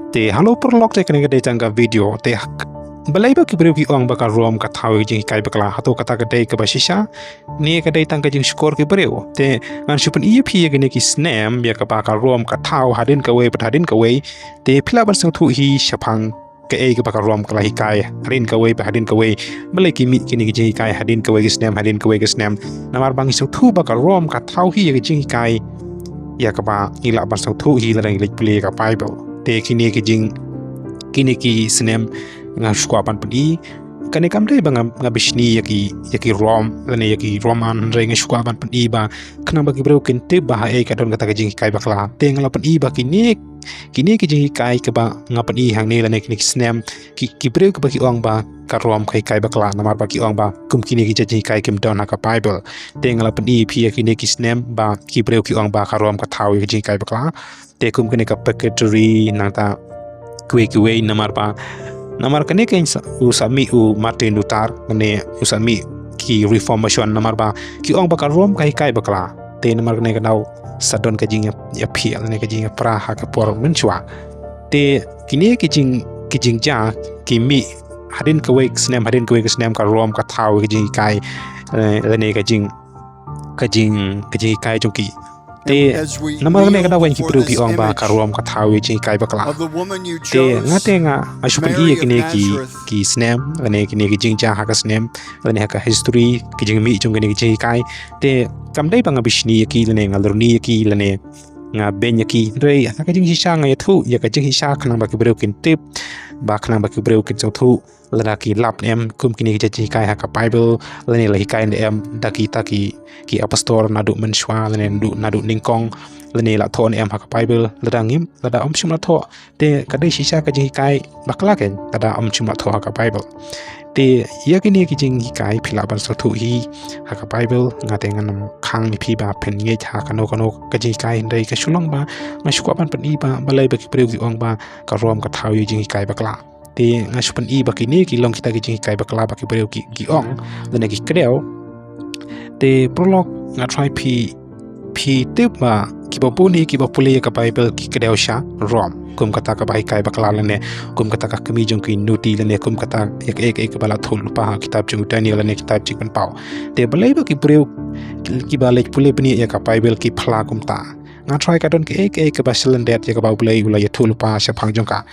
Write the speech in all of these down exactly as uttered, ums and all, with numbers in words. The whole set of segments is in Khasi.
Te halo paralok, te kane ka dei tang ka video. Te balei ba ki briew ki ong ba ka Rom ka thaw ïa ka jinghikai bakla? Hato kata ka dei kaba shisha ne ka dei tang ka jingshukor ki briew? Te ngan shu pyni ïa phi ïa kine ki snem ïa kaba ka Rom ka thaw hadien kawei bad hadien kawei. Te phi lah ban sngewthuh hi shaphang kaei kaba ka Rom ka la hikai hadien kawei bad hadien kawei. Balei ki mih kine ki jinghikai hadien kawei ki snem, hadien kawei ki snem? Namar ba ngi sngewthuh ba ka Rom ka thaw hi ïa ka jinghikai ïa kaba ngi lah ban sngewthuh hi lada ngi leit pule ïa ka Bible. Te kine ki jing, kine ki snem nga shu kwah ban pyni. Kane kam dei ba nga, nga bishni ïa ki, ïa ki Rom lane ïa ki Roman, hynrei nga shu kwah ban pyni ba khnang ba ki briew kin tip ba haei ka don kata ka jinghikai bakla. Te nga la pyni ba kine, kine ki jinghikai kaba nga pyni hangne lane kine ki snem, ki, ki briew kiba ki ong ba ka Rom ka hikai bakla, namar ba ki ong ba kum kine ki jait jinghikai kim don ha ka Bible. Te nga la pyni ïa phi ïa kine ki snem ba ki briew ki ong ba ka Rom ka thaw ïa ka jinghikai bakla. Te kum kane ka purgatory, nangta kiwei kiwei, namar ba, namar kane ka sa, u sa mih u Martin Luther, kane u sa mih ki Reformation, namar ba ki ong ba ka Rom ka hikai bakla. Te namar kane ka daw sa don ka jingïaphiah lane ka jingïapra ha ka por mynshuwa. Te kine ki jing, ki jingjia ki mih hadien kawei ki snem, hadien kawei ki snem ka Rom ka thaw ïa ka jinghikai, eh, lane ka jing, ka jing, ka jinghikai jong ki. Te namar kane ka daw ki briew ki ong ba ka Rom ka thaw ïa ka jinghikai bakla. Te nga te nga, nga shu pyni ïa kine ki, ki snem lane kine ki jingjia ha ka snem lane ha ka history, ki jingmih jong kine ki jinghikai. Te kam dei ba nga bishni ïa ki lane nga lorni ïa ki lane nga beiñ ïa ki. Hynrei ha ka jingshisha nga ïathuh ïa ka jingshisha khnang ba ki briew kin tip, ba khnang ba ki briew kin sngewthuh lada ki lap ne em kum kine ki jait jinghikai ha ka Bible, lane la hikai ne em da kita ki, ki apostol naduh mynshuwa lane naduh, naduh nyngkong, lane la thoh ne em ha ka Bible. Lada ngim, lada ym shym la thoh, te ka dei shisha ka jinghikai bakla keiñ lada ym shym la thoh ha ka Bible. Te ïa kine ki jinghikai phi lah ban sngewthuh hi ha ka Bible. Nga te ngan ym khang ïa phi ba phin ngeit ha kano kano ka jinghikai, hynrei ka shu long ba nga shu kwah ban pyni ba balei ba ki briew ki ong ba ka Rom ka thaw ïa ka jinghikai bakla. Te nga shu pyni ba kine ki long kita ki jinghikai bakla ba ki briew ki, ki ong lane ki kdew. Te paralok, nga tharai phi, phi tip ba kiba bun hi kiba pule ïa ka Bible ki kdew sha Rom. Kum kata kaba hikai bakla lane kum kata ka kmie jong ki Noti lane kum kata ïa kaei kaei kaba la thoh lypa ha kitab jong u Daniel lane kitab Jingpynpaw. Te balei ba ki briew kiba leit pule bniah ïa ka Bible ki phla kumta? Nga tharai ka don kaei kaei kaba shlyndet ïa kaba U Blei u la ïathuh lypa shaphang jong ka.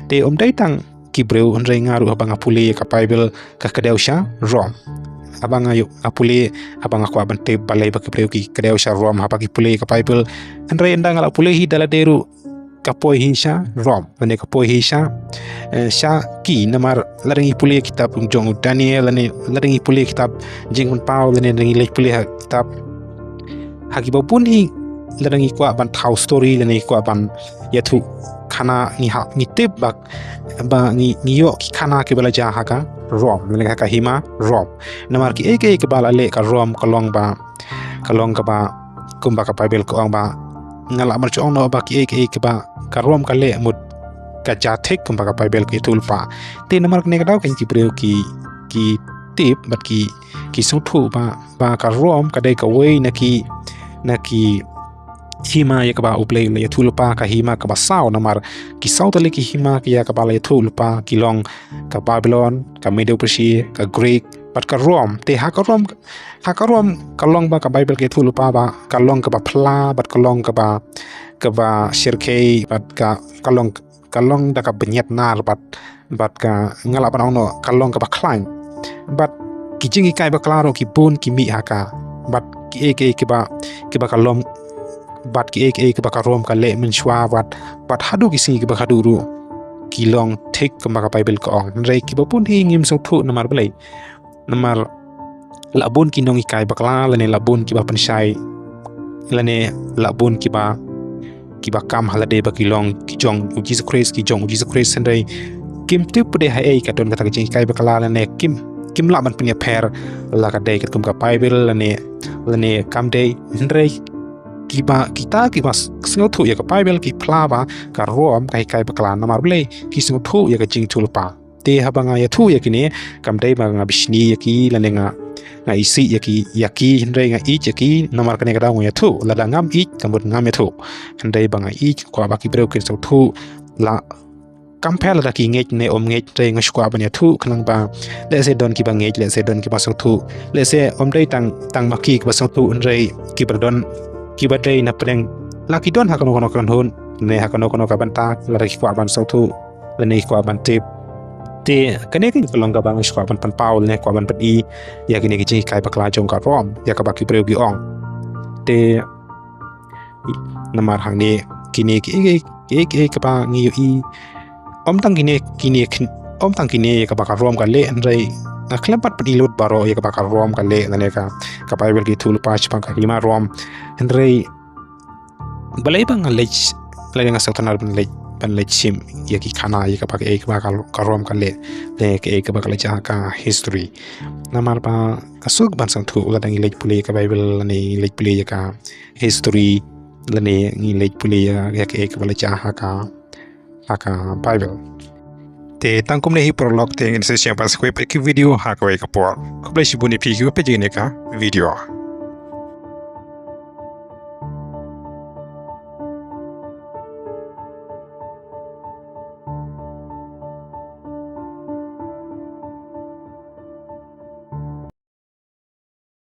Te ym dei tang ki briew, hynrei nga ruh haba nga pule ïa ka Bible ka kdew sha Rom. Haba nga ïoh, nga pule, haba nga kwah ban tip balei ba ki briew ki kdew sha Rom haba ki pule ïa ka Bible, hynrei ynda nga la pule hi da lade ruh ka poi hi sha Rom lane ka poi hi sha, eh, sha ki. Namar lada ngi pule kitab jong u Daniel lane lada ngi pule kitab Jingpynpaw lane lada ngi leit pule ha kitab, ha kiba bun hi lada ngi kwah ban thaw story lane ngi kwah ban ïathuh khana, ngi ha, ngi tip ba, ba ngi, ngi ïoh ki khana kiba la jia ha ka Rom lane ha ka hima Rom. Namar kiei kiei kiba la leh ka Rom ka long ba, ka long kaba kumba ka Bible ka ong ba, nga lah ban shu ong noh ba kiei kiei kiba ka Rom ka leh mut ka jia thik kumba ka Bible ka ïathuh lypa. Te namar kane ka daw keiñ ki briew ki, ki tip bad ki, ki sngewthuh ba, ba ka Rom ka dei kawei na ki, na ki hima ïa kaba U Blei u la ïathuh lypa, ka hima kaba saw. Namar ki saw tylli ki hima ïa kaba la ïathuh lypa ki long ka Babylon, ka Medo-Persia, ka Greek bad ka Rom. Te ha ka Rom, ha ka Rom ka long ba ka Bible ka ïathuh lypa ba ka long kaba phla bad ka long kaba, kaba shyrkhei bad ka, ka long, ka long da ka bniat nar bad, bad ka, nga lah ban ong noh, ka long kaba khlaiñ. Bad ki jinghikai bakla ruh ki bun ki mih ha ka. Bad kiei kiei kiba, kiba ka Rom, bad kiei kiei kiba ka Rom ka leh mynshuwa bad, bad haduh ki sngi kiba haduh ruh ki long thik kumba ka Bible ka ong. Hynrei kiba bun hi ngim sngewthuh namar balei. Namar la bun ki nonghikai bakla lane la bun kiba pynshai lane la bun kiba, kiba kam ha lade ba ki long ki jong U Jisu Khrist, ki jong U Jisu Khrist, hynrei kim tip pat de haei ka don kata ka jinghikai bakla lane kim, kim lah ban pynïapher la ka dei katkum ka Bible lane, lane kam dei. Hynrei kiba, kita kiba sngewthuh ïa ka Bible ki phla ba ka Rom ka hikai bakla. Namar balei? Ki sngewthuh ïa ka jingïathuh lypa. Te haba nga ïathuh ïa kine, kam dei ba nga bishni ïa ki lane nga, nga isih ïa ki, ïa ki, hynrei nga ïeit ïa ki. Namar kane ka daw nga ïathuh. Lada ngam ïeit, ka mut ngam ïathuh. Hynrei ba nga ïeit, kwah ba ki briew kin sngewthuh la Kam pher lada ki ngeit ne ym ngeit, hynrei nga sngewkwah ban ïathuh khnang ba lehse don kiba ngeit, lehse don kiba sngewthuh, lehse ym dei tang, tang ma ki kiba sngewthuh, hynrei kiba don, kiba dei na pdeng, la ki don ha kano kano ka kynhun ne ha kano kano ka bynta, lada ki kwah ban sngewthuh lane ki kwah ban tip. Te kane ka long kaba nga sngewkwah ban pynpaw lane kwah ban pyni ïa kine ki jinghikai bakla jong ka Rom ïa kaba ki briew ki ong. Te namar hangne kine ki, ki, ki, ki kaba ngi ïohi, ym tang kine, kine kin-, ym tang kine ïa kaba ka Rom ka leh, hynrei nga khlem pat pyni lut baroh ïa kaba ka Rom ka leh, lane ka, ka Baibl ka ïathuh lypa shaphang ka hima Rom. Hynrei balei ba nga leit, lane nga sngewtynnad ban leit, ban leit shim ïa ki khana ïa kaba, kaei kaba ka, ka Rom ka leh, lane kaei kaba ka la jia ha ka history. Namar ba ka suk ban sngewthuh lada ngi leit pule ïa ka Baibl lane ngi leit pule ïa ka history lane ngi leit pule ïa, ïa kaei kaba la jia ha ka, ha ka Baibl. Te tang kumne hi paralok, te ngin sa ïashem pat sa kawei pat ki video ha kawei ka por. Khublei shibun ïa phi kiba peit ïa kane ka video.